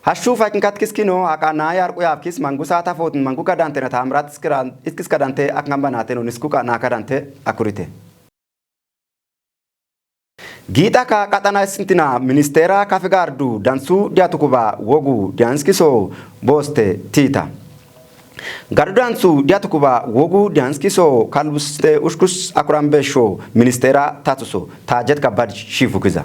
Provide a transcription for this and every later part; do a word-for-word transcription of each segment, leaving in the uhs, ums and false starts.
Hashshu faykin katkiskino aqana yarqu yafkis mangusa tafotin mangu kadantena tamrat iskis kadante akngan banateno nisku qana kadante akurite. Giixaka qaxana issintina ministeera kafi gardu dansu diyatukuba wogu diyanskiso booste tiita. Gardu dansu diyatukuba wogu diyanskiso kalbuste ushkus akuran besho ministeera tatuso tajet kabad shifukiza.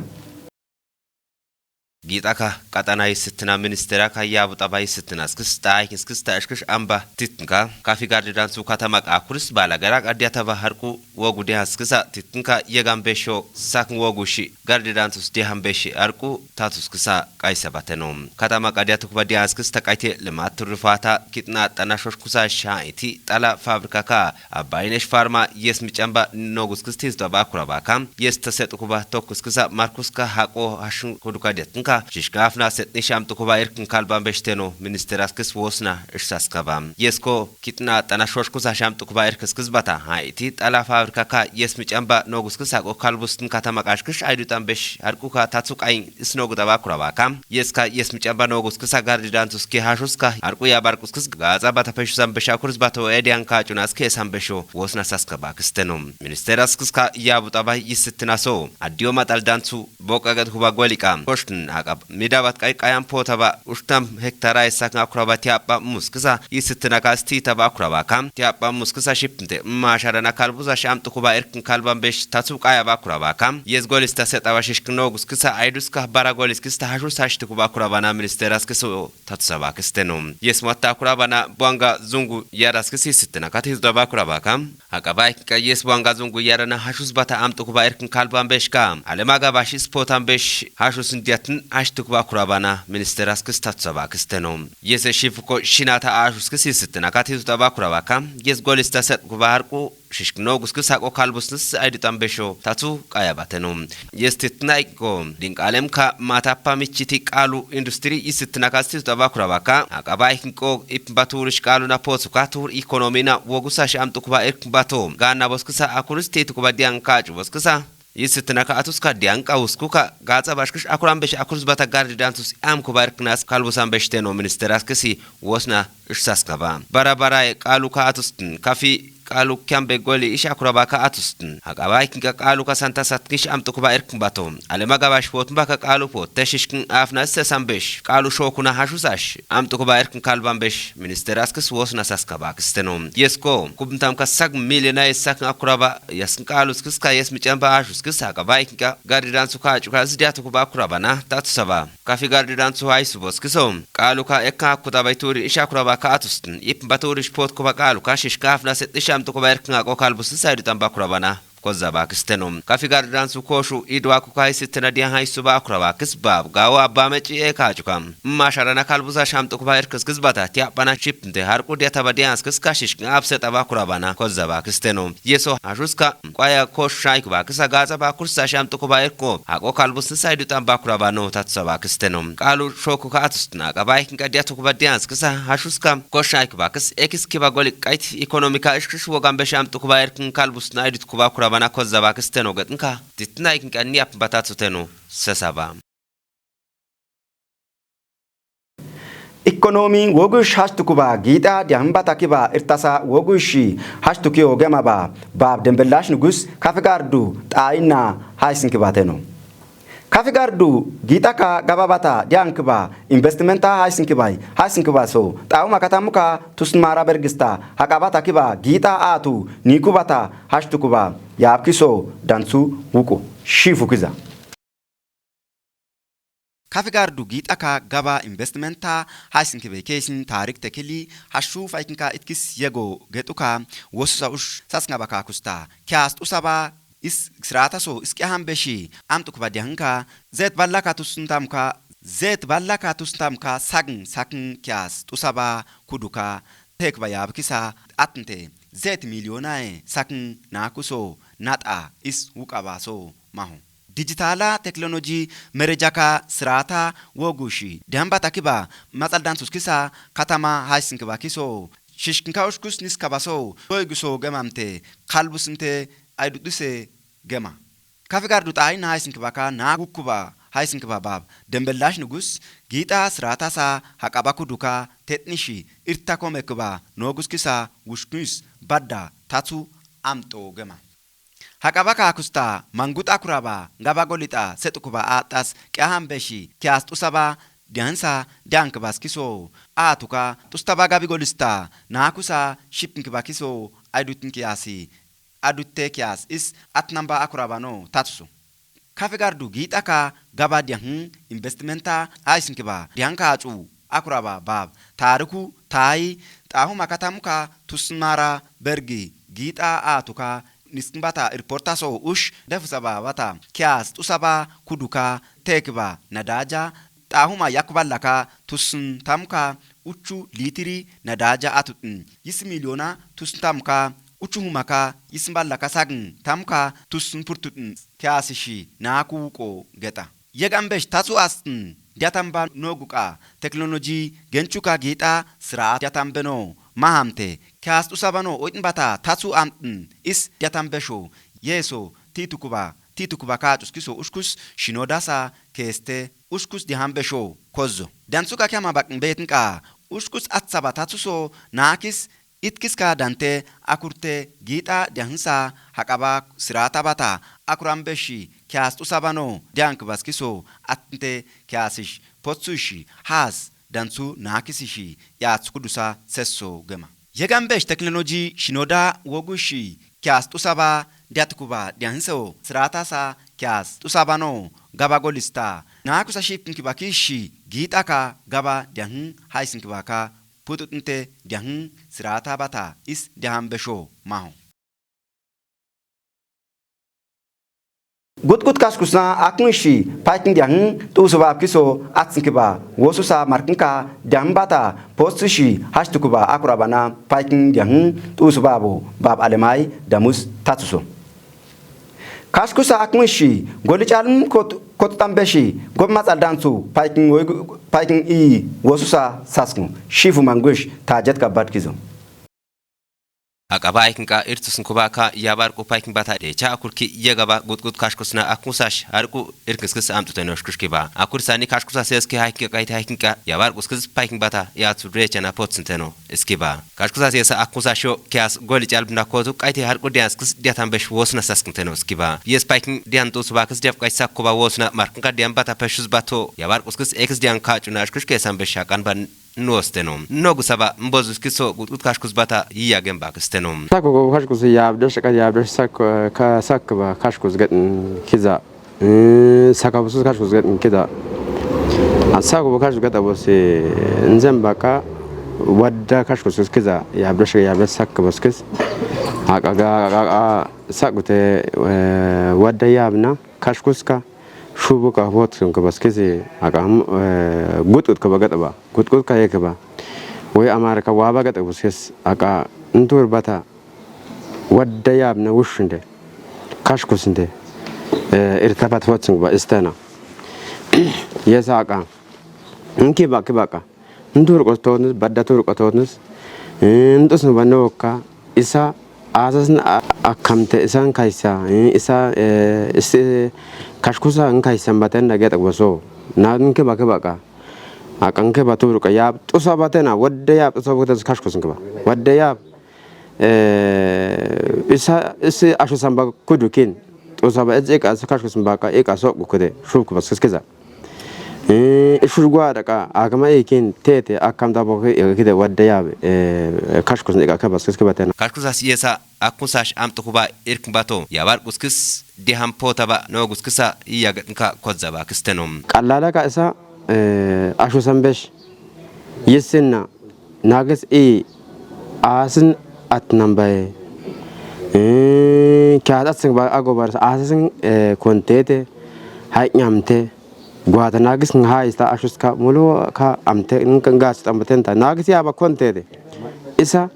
Giixaka qaxana issintina ministeera ka yabu xaba issintina skis ta iskis ta ishkish amba titnka kafi gardu dansu katama qakuris bala gara qadiyataba harqu wogu diyanskisa titnka yegan besho sakn wogu shi gardi dantus dihan beshi arqu tatus kisa qaysa bateno. Katama qadiya tukuba diyanskis taqayte limat turrifata kitna xana shoshkusa sha'iti xala fabrika ka abbayinesh farma yes micamba noguskis tis daba kurabaka yes taset kuba tokuskisa markuska haqo hashun kuduka detnka shishkafna setni sham tukuba irkin kalban beshteno ministeraskis wosna ishsaskaba. Yesko kitna xana shoshkusa sham tukuba irkiskis bata ha iti xala fabrika ka yes micamba noguskis haqo kalbustin katama qashkish aydutan besh harquka tatsu qayin isnogu daba kurabaka. Yeska yes micamba noguskisa gardi dantuski hashuska harqu ya barquskis gaza bata peshusan besha kuris bato edian ka cunaski esan besho wosna saskaba kisteno. Ministeraskiska yabu xaba yisitinaso addiyo matal dantu boqa gad huba goliqa koshtin aqab midabat qay qayan potaba ushtam hektara esak akuraba tiappa muskisa yisitinaka stitaba akurabaka tiappa muskisa shipnte masharana kalbuza sham tukuba irkin kalban besh tatu qayaba akurabaka yes golista setaba shishkno guskisa ayduska bara goliskista hashu sash tukuba akurabana ministeraskiso tatusaba kisteno. Yes matta akurabana buanga zungu yaraskisi yisitinaka tizdoba akurabaka. Haqabay ka yes wanga zungu yarana hashus bata amtukuba irkin kalban besh ka alema gabash ispotan besh hashus indiatin ashtukuba kurabana ministeraskis tatusaba kisteno. Yes shifuko shinata ashuskis yisitina katitu taba kurabaka yes golista set kuba harqu shishkno guskis haqo kalbusnis aydutan besho tatu qayabateno. Yes titnaiko dinqalem ka matappa michiti qalu industri yisitina kastitu taba kurabaka haqabay kinqo ipbaturish qaluna potuka tur ekonomina wogusa sham tukuba irkin bato ganna boskisa akuris titukuba diyan kacu boskisa yisitinaka atuska diyan qawuskuka gaxa bashkish akuran besh akurus bata gardi dantus am kuba irkinas kalbusan beshteno ministeraskisi wosna ishsaskaba. Bara bara qaluka atustin kafi qalu kyambe goli ish akurabaka atustin haqabay kinka qaluka santa satkish am tukuba irkin bato alema gabash potun baka qalu pot teshishkin afna issesan besh qalu shokuna hashusash am tukuba irkin kalban besh ministeraskis wosna saskaba kisteno. Yesko kubntamka sag milyona yesakn akuraba yaskin qaluskiska yes micamba ashuskis haqabay kinka gardi dantuka acuka zidiatukuba akurabana tatusaba. Kafi gardi dantu haysu boskiso qaluka ekka akutaba ituri isha kuraba ka atustin ip baturi shpot kuba qaluka shishka afna set isham tukuba erkin aqo kalbusin saydu tamba kurabana kozaba kisteno. Kafi gardi dantu koshu idwa kuka haysitina diyan haysu ba kuraba kis bab gawo abba meci e kacuka. Masharana kalbusa sham tukuba erkis kis bata ti apana shipnte harqu diya taba diyan skis ka shishkin apse taba kurabana kozaba kisteno. Yeso hashuska qwaya kosh shayk ba kisa gaza ba kursa sham tukuba erko haqo kalbusin saydu tamba kurabano tatsa ba kisteno. Qalu shoku ka atusna qabay kin qadiya tukuba diyan skisa hashuska kosh shayk ba kis ekis kiba goli qayt ekonomika ishkish wogan be sham tukuba erkin kalbusna aydu tukuba kurabana kozaba kisteno getinka. Titna ikin qanni apn batatsuteno sesaba. Ikkonomi wogush hashtukuba giita diyahin batakiba irtasa wogush hashtukiyo gemaba bab dembelash nugus kafi gardu xaayinna haysinkibateno. Kafi gardu giitaka gababata diyankiba investimenta haysinkibay haysinkibaso xaawuma katamuka tusnmara bergista haqabatakiba giita aatu nikubata hashtukuba yaabkiso danthu wuqu shiifukiza. Kafi gardu giixaka gaba investimenta haysinkibe keysin tarik tekili hashshu faykinka itkis yego gexuka wosusa ush sasngabaka kusta kiyas xusaba is sirataso isqiyahan beshi amxukuba diyahinka zet ballaka tusntamka zet ballaka tusntamka sagn sakn kiyas xusaba kuduka tekba yabkisa atnte zet milyonaye sakn nakuso naxa is wuqabaso maho. Dijitala teknoloji merejaka sirata wogushi dembatakiba maxaldansuskisa katama haysinkibakiso shishkinka ushkus niskabaso soyguso gemamte kalbusinte aydudise gema. Kafi gardu xaayinna haysinkibaka naagukkuba Haysnkiba baab, Dembeldash Nugus, giidha siraatasa haqaba kuduka tetnishi irta komekba nooguskisa wushkunis badda tatu amxo gema. Haqaba kaakusta manguxa kuraba gaba golixa sexukuba aaxas qeahan beshi kiyas xusaba diansa diankbaskiso aatuka xustaba gabi golista naakusa shipnkibakiso aydutn kiyasi adutte kiyas is atnamba akurabano tatuso. Kafi gardu giixaka gaba diahn investimenta aysnkiba dianka acu akuraba baab taariku taayi xaahumaka tamka tusmara bergi giixa aatuka nisknbata irportaso ush defusaba bata kiyas xusaba kuduka teekba nadaja xaahuma yakuballaka tusn tamka uchu litiri nadaja atutn yis miliyona tusn tamka uchu humaka yisn ballaka sagn tamka tusn purtutn kiyasishi naaku wuqo gexa. Yeganbesh tatu astn diatamba nooguqa teknoloji genchuka giidha siraat diatambeno mahamte kiyas xusabano oytnbata tatu amtn is diatambesho yeeso tiitukuba tiitukuba kaacuskiso ushkus shinodasa keeste ushkus dihanbesho kozzo. Danthuka kiyama baqn beetnqa ushkus athsaba tatuso naakis itkiska dante akurte giidha diahnsa haqaba siraatabata akuranbeshi kiyas xusabano diankbaskiso atnte kiyasish potsushi haas danthu naakisishi yaathukudusa sesso gema. Yeganbesh teknoloji shinoda wogushi kiyas xusaba diatkuba diahnso siraatasa kiyas xusabano gaba golista naakusa shipnkibakishi giidhaka gaba diahn haysnkibaka pututnte diahn siraatabata is dihanbesho maho. Gutgut kashkusna akmishi paykin diahn xuusu baabkiso atsnkiba wosusa marknka diahn bata potsishi hashtukuba akurabana paykin diahn xuusu baabo baab alemay damus tatuso. Kashkusa akmishi goli calm kot kotuxambeshi gob matsal danthu paykin woy paykin iyi wosusa saskn shifu mangush tajet kabadkizo. Aqaba aykinqa irtusnkubaka yabarqu paykin bata deecha akurki yegaba gutgut kashkusna akmusash harqu irkinskis amtuteno shkushkiba. Akursani kashkusa seski haykinqa qayte haykinqa yabarquskis paykin bata yatsu deechana potsnteno iskiba. Kashkusa sesa akmusasho kiyas goli calbna kotu qayte harqu dianskis diatambesh wosna sasknteno iskiba. Yes paykin dian tusubakis diafqash sakkuba wosna markinqa dian bata peshus bato yabarquskis ekis dian kacuna shkushke sambesh haqan ban nuosteno. Nogu saba mbozuskiso gutgut kashkus bata yiyagen baksteno. Sako go kashkus yabdesh ka yabdesh sak ka sakba kashkus getn kiza. Sakabusus kashkus getn kiza. Sako go kashkus geta bosi nzen baka wadda kashkus kiza yabdesh yabdesh sakbaskis. Aka ga sakute wadda yabna kashkuska shubuka hotkin kbaskisi aka gutgut kba geta ba. Gutgut ka yekba. Woy amarka waba geta buskis aka ntur bata wadda yabna wushinde kashkusinde irtabat hotkin ba istena. Yesa aka nkiba kibaka ntur qototnis badda tur qototnis ntusn banokka isa asasn akamte isan kaysa isa isi kashkusa nkaysan baten da geta baso na nkiba kibaka. Aqanke batu ruqa yab tusa batena wadde yab tusa bukutas kashkusin kiba wadde yab isa isi ashu samba kudukin tusa ba iqa kashkusin baka iqa soq kude shubku bas kiskiza. Ishur gwa daqa akama ikin tete akam da boke kide wadde yab kashkusin iqa kabas kiskiba tena. Kashkusas yesa akkusash amxukuba irknbato yabar quskis diham potaba no guskisa iyagatnka kozzaba kisteno. Qallalaka isa ashu sambesh yissinna nagis i asin atnambaye. Kyatatsin ba agobar asin kontete haynyamte gwata nagis nghaista ashuska mulu ka amte ngas tambatenta nagis yaba kontete. Isa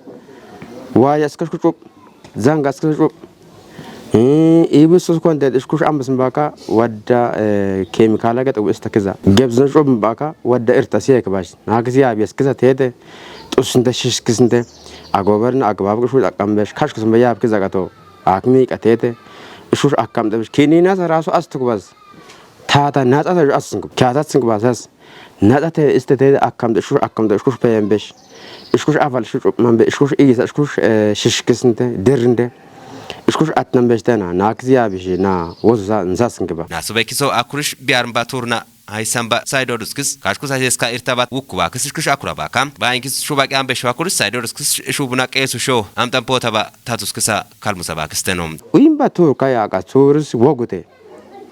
waya skashkuchuk zanga skashkuchuk. Ibi sus konte ishkush ambas mbaka wadda kemikala gata wista kiza gebzna shub mbaka wadda irta siya kibash nagis yab yas kiza tete. Tusnte shishkisnte agobarna agbab shush akambesh kashkisnba yab kiza gato akmi qatete. Shush akamte kinina sa rasu astukbas. Tata naxate assingu. Kyatatsingu basas. Naxate istete akkamde shu akkamde shu peyen besh. Ishkush aval shu man be ishkush igisa ishkush shishkisinte dirinde. Ishkush atnan besh tena nakiz yabishi na wozu za nzasngiba. Nasu bekiso akurish biyarmba turna. Haysamba saydoduskis kashkus aseska irtabat wukkuba kis ishkush akurabaka. Bayinkis shubak yambe shwakurish saydoduskis shubuna qeesu sho amtan potaba tatuskisa kalmusaba kisteno. Uyimba turka yaqa turus wogute.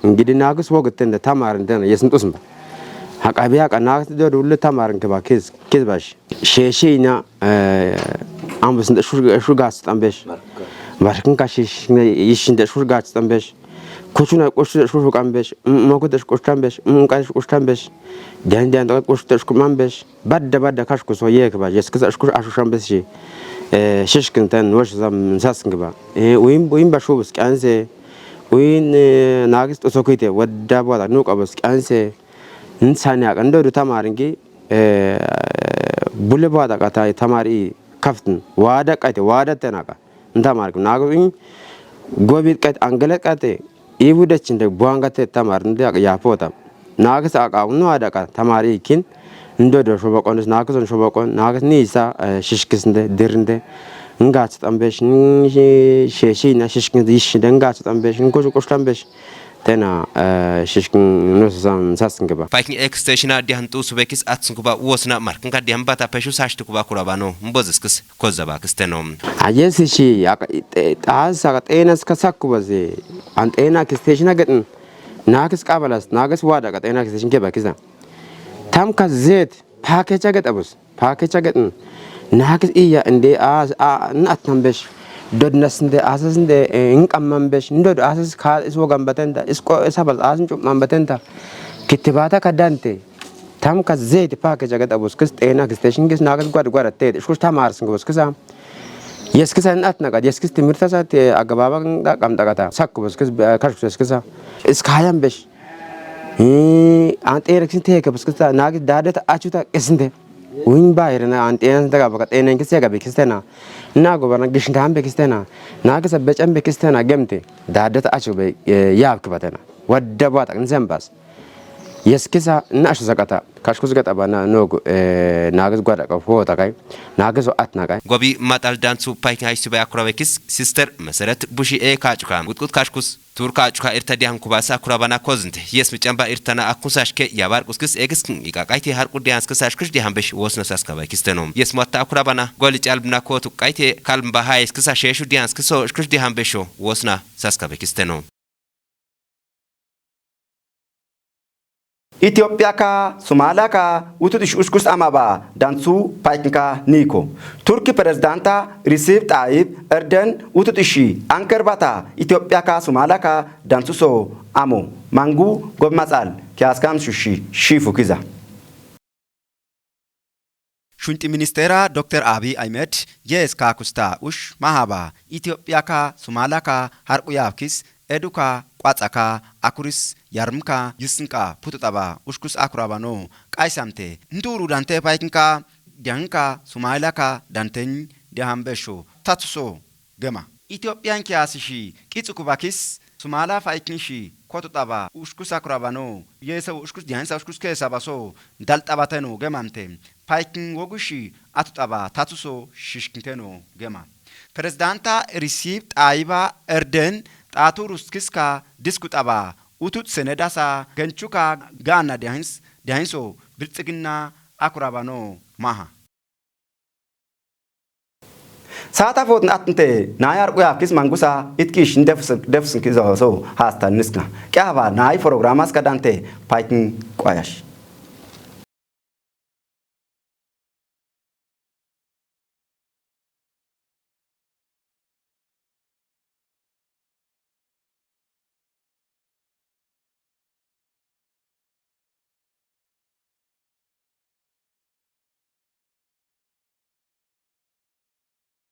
Ngidi nagus wogutende tamarindena yesin tusmba. Haqabi yaqa nagus dodu ullu tamarin kiba kis kis bash. Sheshina ambus nda shur shur gas tambesh. Barkin kashish yishin da shur gas tambesh. Kuchuna kush da shur kambesh. Mogu da kush tambesh. Mka da kush tambesh. Dan dan da kush da kumanbesh. Badda badda kashku so yek ba yes kisa shkur ashu shambes shi. Shishkin tan wash zam saskin ba. Uyin uyin ba shubus kanse. Uyin nagis to sokite wadda bada nuka bus kanse. Nsani aka ndo du tamaringi. Bule bada kata tamari kaftin wada kaite wada tenaka. Nta mark nagus in gobit kat angelet kate ibu de chinde buanga te tamar nde ya pota. Nagus aka no ada ka tamari kin ndo do shobokon nagus on shobokon nagus ni sa shishkis nde dirinde. Ngat tambesh ni sheshi na shishkin dish de ngat tambesh ni kush kush tambesh. Tena shishkin no san saskin ba. Paikin extension a dihan tu subekis atsun kuba wosna markin ka dihan bata peshu sashtu kuba kurabano mbozis kis. Kozaba kisteno. Ayesi shi tas saka tenas ka sakku baze. An tena kisteshna getin. Nakis kabalas nakis wada ka tena kisteshin ke bakisa. Tam ka zet package get abus. Package getin. Nakis iya inde as a nat nambesh. Dod nasnde asas nde in kamman besh. Ndod asas ka is wogan batenta. Is ko is habal as in chupman batenta. Kitibata ka dante. Tam ka zeti package agat abus kis tena kis teshin kis nagas gwad gwad te shkus tamar sing bus kisa. Yes kisa in atna kad yes kis timirta sa te agababa da kam da kata sak bus kis kash bus kisa. Is kayam besh. An tere kis te ke bus kisa nagis dadet achuta isnde. Win bayre na an tere da ga baka tena kis ga be kis tena. Na go bana gish ngam be kis tena. Nagis a becham be kis tena gemte. Dadet achu be yab kibatena. Wadda bata in zembas. Yes kisa na ashu zakata kashkus gata bana nogu nagis gwada ka fota kai nagis at na kai. Gobi matal dansu paikin haisi ba yakura bekis sister meseret bushi e kachuka gutkut kashkus turka chuka irta dihan kubasa kura bana kozinte yes mi chamba irtana akunsa shke yabar kuskis egis ika kaiti har ku dihan skis ashkush dihan besh wosna saska bekisteno yes matta kura bana goli chalbna kotu kaite kalmba hais kisa sheshu dihan skiso ashkush dihan besho wosna saska bekisteno. Itophiya ka Somaaliya ka utut ish ushkus amaba dansu paikinka niko. Turki prezidanta Recep Tayyip Erden utut ishi anker bata Itophiya ka Somaaliya ka dansu so amo mangu gob matsal kiyaskan shushi shifu kiza. Shunti ministera Doktor Abiy Ahmed yes ka kusta ush mahaba Itophiya ka Somaaliya ka harqu yafkis eduka kwatsaka akuris yarmka yisnka pututaba ushkus akurabano qaisamte nduru dante paikinka dianka Somaaliya ka danten dihan besho tatuso gema. Itophiyan kiyasi shi qitsu kubakis Somaaliya paikin shi kotu taba ushkus akurabano yesa ushkus diansa ushkus kesa baso dal tabateno gemante paikin wogu shi atu taba tatuso shishkinteno gema. Prezidanta Recep Tayyip Erden tatu ruskiska disku taba utut senedasa genchuka gana dehins dehinso biltsigina akurabano maha. Saata footni attinte nayi harqu yaafkis mangusa itkish ndefsn kizaso hasta niskna qaba nayi programaska dante paikin qoyash.